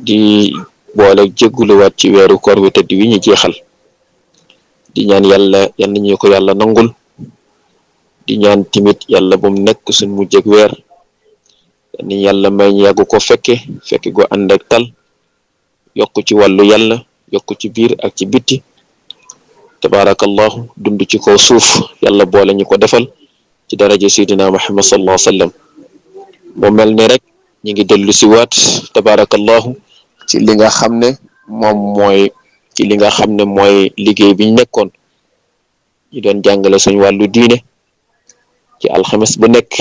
di boole jégguluwaat ci weeru koor wi tëdd wi ñu jeexal di ñaan yàlla yal nañu ko yàlla nangul di ñaan timit yàlla bu mu nekk suñ mujjeg weer ni yàlla may ñu yàgg ko fekke go ànd ak tal yokk ci wàllu yàlla yokk ci biir ak ci bitti tabarakallahu dund ci kaw suuf yàlla boole ñu ko defal ci daraja sayyidina Muhammad sallallahu alayhi wa sallam mu mel ni rek ñi ngi dellu si waat tabarakallahu ci li nga xam ne mooy liggéey bi ñu nekkoon ñu doon jàngale suñu wàllu diine ci alxames bu nekk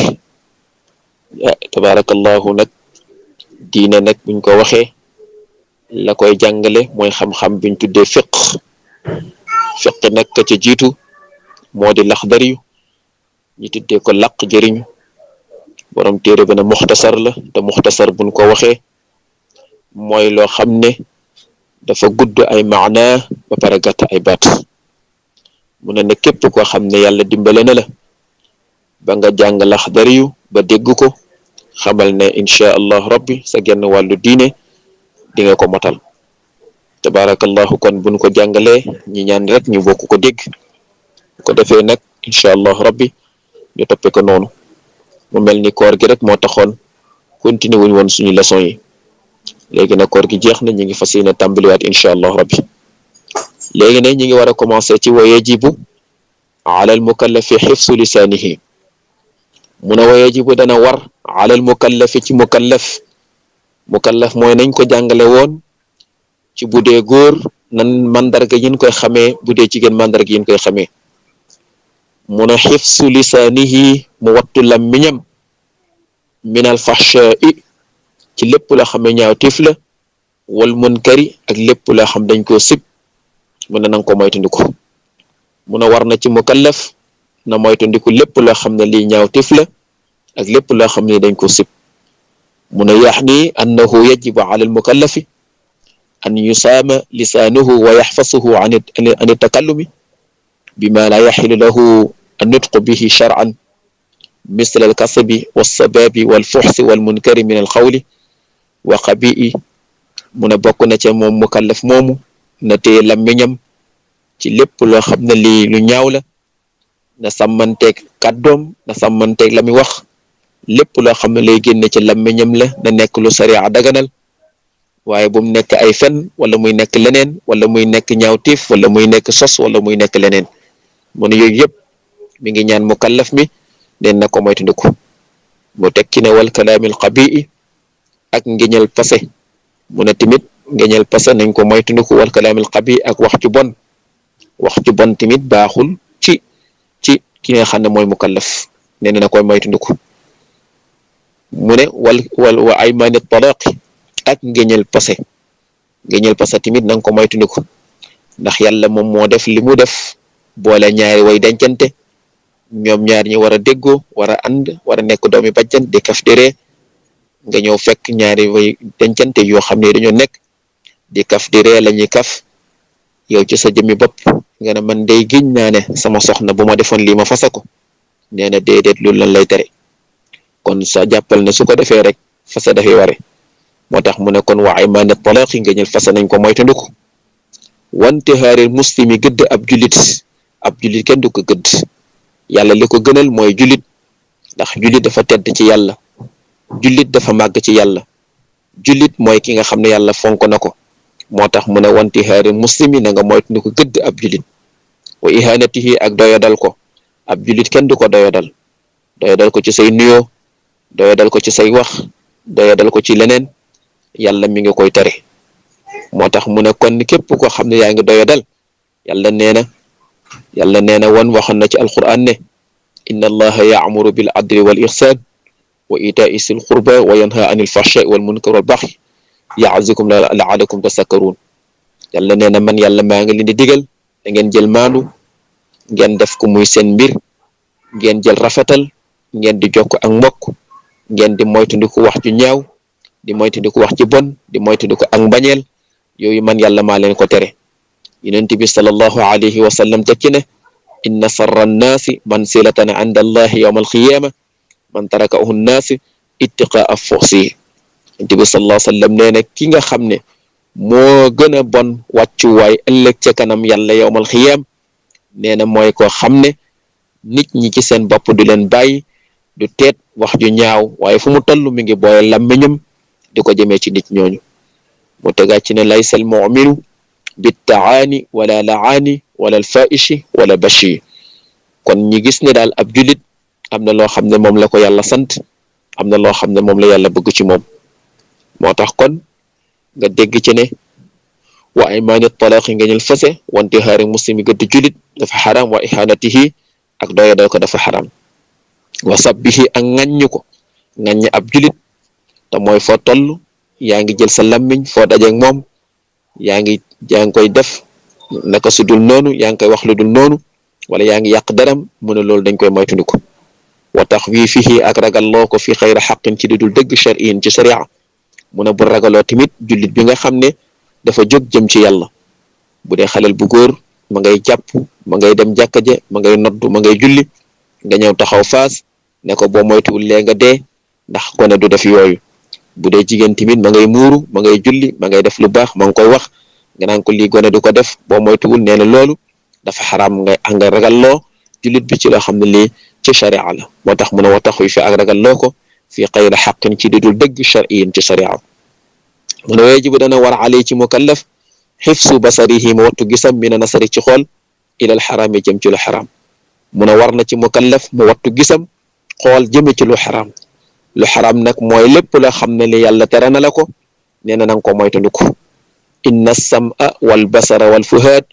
tabarakallahu nag diine nag buñ ko waxee la koy jàngale mooy xam-xam biñ tuddee fiq nag ka ca jiitu moo di Laxdari ñu tuddee ko laq jëriñu borom téere bi na muxtasar la te muxtasar buñ ko waxee mooy loo xam ne dafa gudd ay maana ba pare gàtt ay baat mu ne képp koo xam ne yàlla dimbale na la ba nga jàng Laxdari ba dégg ko xamal ne incha allah rabbi sa genn wàllu diine di nga ko motal tabarakallahu kon buñ ko jàngalee ñi ñaan rek ñu bokk ko dégg ko defee nag incha allah rabbi ñu toppe ko noonu mu mel ni koor gi rek moo taxoon continuer wuñ woon suñu leçon yi léegi nag koor gi jeex na ñu ngi fas yéene tàmbaliwaat incha allah rabbi léegi ne ñu ngi war a commencer ci wa yajibu ala al mukallafi xifsu lisaanihi mu ne wa yajibu dana war ala al mukallafi ci mukallaf mooy nañ ko jàngale woon ci bu dee góor nan mandarga yin koy xamee bu dee jigéen mandarga yin koy xamee mu ne xifsu lisaanihi mu wattu làmmiñam minal fahshaa'i ci lépp loo xam ne ñaawteef la wal munkari ak lépp loo xam dañ koo sib mu ne nanga ko moytandiku mu ne war na ci mukallaf na moytandiku lépp loo xam ne lii ñaawteef la ak lépp loo xam ne dañ koo sib mu ne yaxni annahu yajibu ala al mukallafi an yusaama lisaanuhu wa yaxfasuhu an takallumi bima la yaxilu lahu an nutqu bihi shar'an misl al kasabi walsababi walfuxsi walmunkari min al xawli wa qabi'i mu ne bokk na ca moom mukallaf moomu na téye làmmiñam ci lépp loo xam ne lii lu ñaaw la na sàmmanteeg kàddoom na sàmmanteeg la muy wax lépp loo xam ne lay génne ci làmmiñam la na nekk lu sariya daganal waaye bu mu nekk ay fen wala muy nekk leneen wala muy nekk ñaawtiif wala muy nekk sos wala muy nekk leneen mu ne yooyu yëpp mi ngi ñaan mukallaf mi den na ko moytandiku mu teg ci ne wal kalaamil qabi'i ak ngeñal pase mu ne tamit ngeñal pase nañ ko moytandiku wal kalaamil qabi'i ak wax ju bon tamit baaxul ci ki nga xam ne mooy mukallaf nee na koy moytandiku mu ne wa aymaani talaqi ak ngeñal pase tamit na nga ko moytandiku ndax yàlla moom moo def li mu def boole ñaari way dencante ñoom ñaar ñi war a déggoo war a ànd war a nekk doomi bajjan di kaf di ree nga ñëw fekk ñaari way dencante yoo xam ne dañoo nekk di kaf di ree la ñuy kaf yow ci sa jëmmi bopp nga ne man day giñ naa ne sama soxna bu ma defoon lii ma fasa ko nee na déedéet loolu lan lay tere kon sa jàppal ne su ko defee rek fasa dafay ware moo tax mu ne kon wa aymaani talaaqi nga ñël fasa nañ ko moytandiku wante xaaril muslimi gëdd ab julit kenn du ko gëdd yàlla li ko gënal mooy julit ndax julit dafa tedd ci yàlla julit dafa màgg ci yàlla julit mooy ki nga xam ne yàlla fonk na ko moo tax mu ne wanti xaari muslimi na nga moytandiku gëdd ab julit wa ihanatihi ak doyadal ko ab julit kenn du ko doyadal ko ci say nuyoo doyadal ko ci say wax doyadal ko ci leneen yàlla mi ngi koy tere moo tax mu ne kon képp koo xam ne yaa ngi doyadal yàlla nee na wan waxoon na ci alquran ne inna allaha yaamuru bil adli wal ihsan wa itaai sil qurba wa yanha anil fahsha'i wal munkar wal baghi ya'zikum la'allakum tasakkarun yàlla nee na man yàlla maa ngi leen di digal da ngeen jël maandu ngeen def ko muy seen mbir ngeen jël rafetal ngeen di jokk ak mbokk ngeen di moytandiku wax ju ñaaw di moytandiku wax ci bon di moytandiku ak mbañeel yooyu man yàlla maa leen ko tere yonent bi sallallahu alayhi wa sallam tekki ne inna sarra nnaasi mansilatan inda allahi yawma alqiyama man tarakahu nnaasi ittiqaa fuxsi Yonent bi sallallahu alayhi wa sallam nee na ki nga xam ne moo gën a bon wàccuwaay ëllëg ca kanam yàlla yowmal xiyaam nee na mooy koo xam ne nit ñi ci seen bopp du leen bàyyi du teet wax ju ñaaw waaye fu mu toll mi ngi booyal làmmiñam di ko jëmee ci nit ñooñu mu tegaat ci ne laysa al mu'minu bit taani wala laani wala al faishi wala bashi kon ñi gis ne daal ab julit am na loo xam ne moom la ko yàlla sant am na loo xam ne moom la yàlla bëgg ci moom moo tax kon nga dégg ci ne wa aymaani talaaqi nga ñël fase wanti xaari muslimi gëdd julit dafa xaram wa ihanatihi ak doya dal ko dafa xaram wa sabbihi ak ŋàññ ko ŋàññ ab julit te mooy foo toll yaa ngi jël sa lammiñ foo dajeeg moom yaa ngi koy def naka su dul noonu yaa ngi koy wax lu dul noonu wala yaa ngi yàq deram mu ne loolu dañ koy moytandiku wa taxwiifihi ak ragalloo ko fi xayra xaqin ci di dul dëgg shar'in ci sharia mu ne bu ragaloo tamit jullit bi nga xam ne dafa jóg jëm ci yàlla bu dee xalel bu góor ma ngay jàpp ma ngay dem jàkka ja ma ngay noddu ma ngay julli nga ñëw taxaw faas ne ko boo moytuwul lee nga dee ndax gone du def yooyu bu dee jigéen tamit ma ngay muuru ma ngay julli ma ngay def lu baax ma ngi koy wax nga naan ko lii gone du ko def boo moytuwul nee na loolu dafa xaraam nga ragalloo jullit bi ci loo xam ne lii ci sharia la moo tax mu ne wa taxuy fi ak ragalloo ko fi xayra xaqin ci di dul dëgg shar'iyin ci sharia mu ne wajibu dana war alay ci mukallaf xifsu basarihi mu wattu gisam mina nasari ci xool ilal xaraami jëm ci lu xaraam mu ne war na ci mukallaf mu wattu gisam xool jëme ci lu xaraam lu xaraam nag mooy lépp loo xam ne li yàlla tere na la ko nee na nanga ko moytandiku inna sam'a wal basara wal fuhaad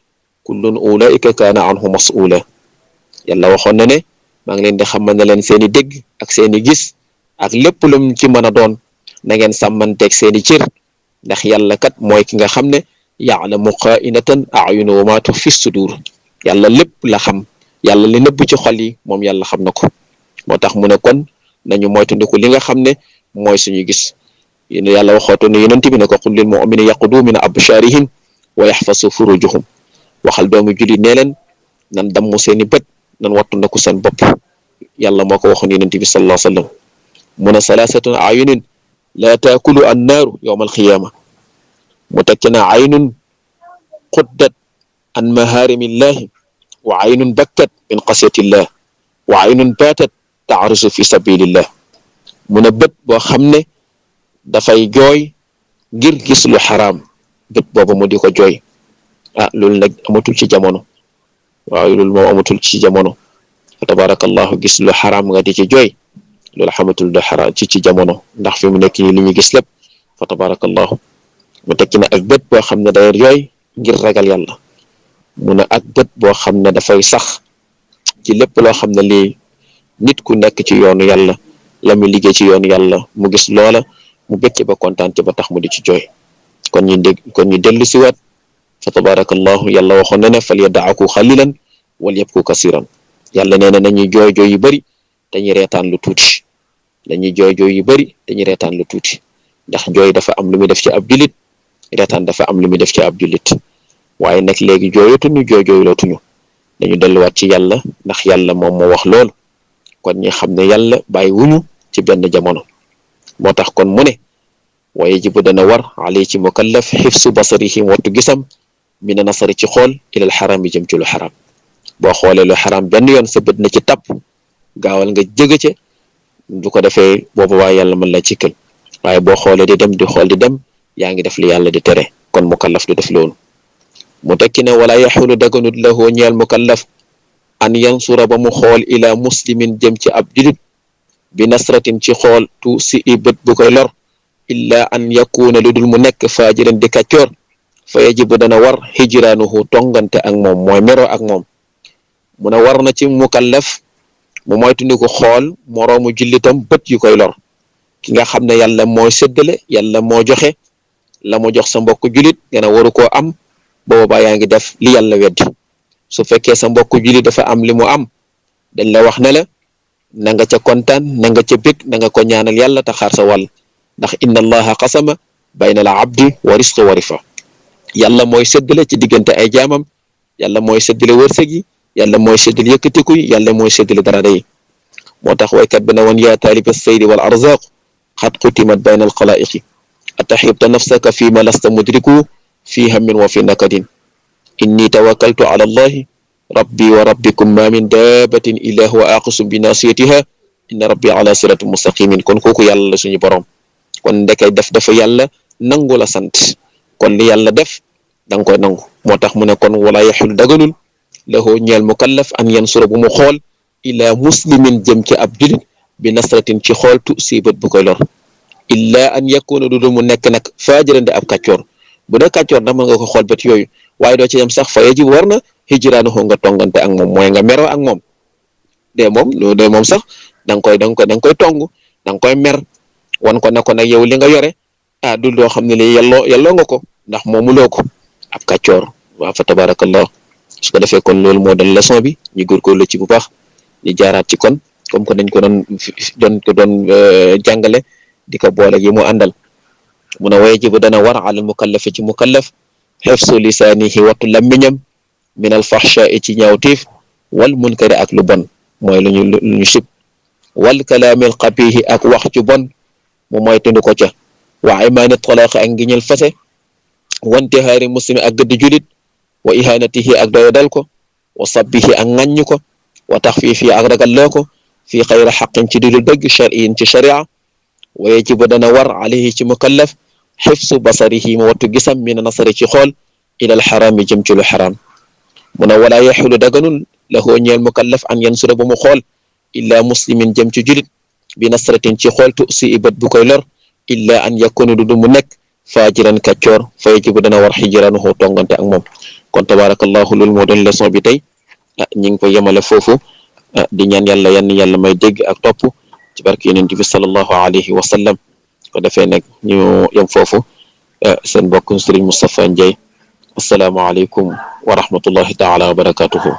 kullun ulaika kaana anhu mas'ula yàlla waxoon na ne maa ngi leen di xamal ne leen seeni dégg ak seeni gis ak lépp lu ci mën a doon na ngeen sàmmanteeg seeni cër ndax yàlla kat mooy ki nga xam ne ya'lamu xaa'inatan a'yun wa ma tuxfi sudur yàlla lépp la xam yàlla li nëbb ci xol yi moom yàlla xam na ko moo tax mu ne kon nañu moytandiku li nga xam ne mooy suñu gis yéen yàlla waxooto ne yonent bi ne ko qul lil mu'minina yaqdu min absharihim wa yaxfasu furujuhum waxal doomu julli nee leen nan damm seeni bët nan wattandiku seen bopp yàlla moo ko waxoon yonent bi sallallahu alayhi wa sallam mu ne salaasatun ayunin laa taakulu annaaru yowma alqiyaama mu teg ci ne aynun quddat an maharimillahi wa aynun bakkat min xasyatillah wa aynun baatat taarusu fi sabilillah mu ne bët boo xam ne dafay jooy ngir gis lu xaraam bët boobu mu di ko jooy loolu nag amatul ci jamono waaw loolu moom amatul ci jamono fa tabarakallahu gis lu xaraam nga di ci jooy loolu xamatul do xaraam ci jamono ndax fi mu nekk nii li ñu gis lépp fa tabarakallahu mu tekki ne ak bët boo xam ne day jooy ngir ragal yàlla mu ne ak bët boo xam ne dafay sax ci lépp loo xam ne lii nit ku nekk ci yoonu yàlla la mu liggéey ci yoonu yàlla mu gis loola mu bëcc ba kontaan ci ba tax mu di ci jooy kon ñu dellu si waat fa tabarakallahu yàlla waxoon na ne fal yadaaku xalilan wal yabku kasiran yàlla nee na nañuy jooy jooy yu bëri te ñu reetaan lu tuuti dañuy jooy jooy yu bëri te ñu reetaan lu tuuti ndax jooy dafa am lu muy def ci ab jullit reetaan dafa am lu muy def ci ab jullit waaye nag léegi jooyatuñu jooylootuñu dañu delluwaat ci yàlla ndax yàlla moom moo wax loolu kon ñi xam ne yàlla bàyyi wuñu ci benn jamono moo tax kon mu ne wa yajibu dana war alay ci mukallaf xifsu basarihi wattu gisam mina nasari ci xool ilal xaram yi jëm ci lu xaram boo xoolee lu xaram benn yoon sa bët na ci tàpp gaawal nga jëga ca du ko defee boobu waa yàlla mën la cikkal waaye boo xoolee di dem di xool di dem yaa ngi def li yàlla di tere kon mukallaf du def loolu mu tekki ne wala yaxulu daganut lahu ñeel mukallaf an yansura ba mu xool ila muslimin jëm ci ab julit bi nasratin ci xool tu si i bët bu koy lor illa an yakuna lu dul mu nekk faajiran di kàccoor fa yajibu dana war hijraanuhu tongante ak moom mooy mero ak moom mu ne war na ci mukallaf mu moytandiku xool moroomu jullitam bët yu koy lor ki nga xam ne yàlla mooy séddale yàlla moo joxe la mu jox sa mbokk jullit nga ne waru koo am boobaa yaa ngi def li yàlla weddi su fekkee sa mbokk jullit dafa am li mu am dañ la wax ne la na nga ca kontaan na nga ca bég na nga ko ñaanal yàlla te xaar sa wàll ndax inna allaha qasama bayna al abdi wa risqi wa rifa yàlla mooy séddale ci diggante ay jaamam yàlla mooy séddale wërsëg yi yàlla mooy séddale yëkkatiku yi yàlla mooy séddale darada yi moo tax waykat bi ne woon yaa taaliba saydi wal arzaq xat xutimat bayna al xalaiqi ataxibta nafsaka fi ma lasta mudriku fi hammin wa fi nakadin inni tawakkaltu ala allahi rabbi wa rabbikum ma min dabatin illa huwa aqisu bi nasiyatiha inna rabbi ala siratin mustaqimin kon kooku yàlla la suñu borom kon ndekay def dafa yàlla nangu la sant kon li yàlla def da nga koy nangu moo tax mu ne kon wala yaxul daganul lahu ñeel mukallaf an yansura bu mu xool ila muslimin jëm ci ab julit bi nasratin ci xool tu sibat bu koy lor illa an yakuna du mu nekk nag faajirande ab kàccoor bu dee kàccoor da mën nga ko xool bët yooyu waaye doo ci yem sax fa yajib war na hijraanuhu nga tongante ak moom mooy nga meroo ak moom de moom sax da nga koy tong da nga koy mer wan ko ne ko nag yow li nga yore dul doo xam ne li yelloo nga ko ndax moomuloo ko ab kàccoor waaw fa tabarakallah su ko defee kon loolu moo doon leçon bi ñu góorgóorlu ci bu baax ñu jaaraat ci kon comme que dañ ko doon jàngale di ko boole yi mu àndal mu ne wajibu dana war alal mukallafi ci mukallaf xefsu lisaanihi wattu lammiñam min al fahsha'i ci ñaawtiif wal munkari ak lu bon mooy lu ñu sib wal kalaamil qabihi ak wax ju bon mu mooy tundu ko ca wa imaani talaaqi ak ngiñal fase wantihaari muslimi ak gëdd julit wa ihanatihi ak doyadal ko wa sabbihi ak ŋàññ ko wa taxfiifi ak ragalloo ko fii xayra xaqin ci dudul dëgg shar'in ci sharia wa yajibu dana war alayhi ci mukallaf xifsu basarihi mu wattu gisam min nasari ci xool ilal xaraami jëm ci lu xaraam mu ne wala yaxulu daganul lahu ñeel mukallaf an yansura bu mu xool illa muslimin jëm ci julit bi nasratin ci xool tu si ibat bu koy lor illa an yakunu du mu nekk faajiran kàccoor fa yajibu dana war hijraanuhu tongante ak moom kon tabarakallahu loolu moo doon leçon bi tey ñi ngi ko yemale foofu di ñaan yàlla may dégg ak topp ci barke yonent bi sallallahu alayhi wa sallam ko defee nag ñu yem foofu seen bokk Serigne Moustapha Ndiaye assalaamu aleykum wa rahmatullahi taala wa barakatuhu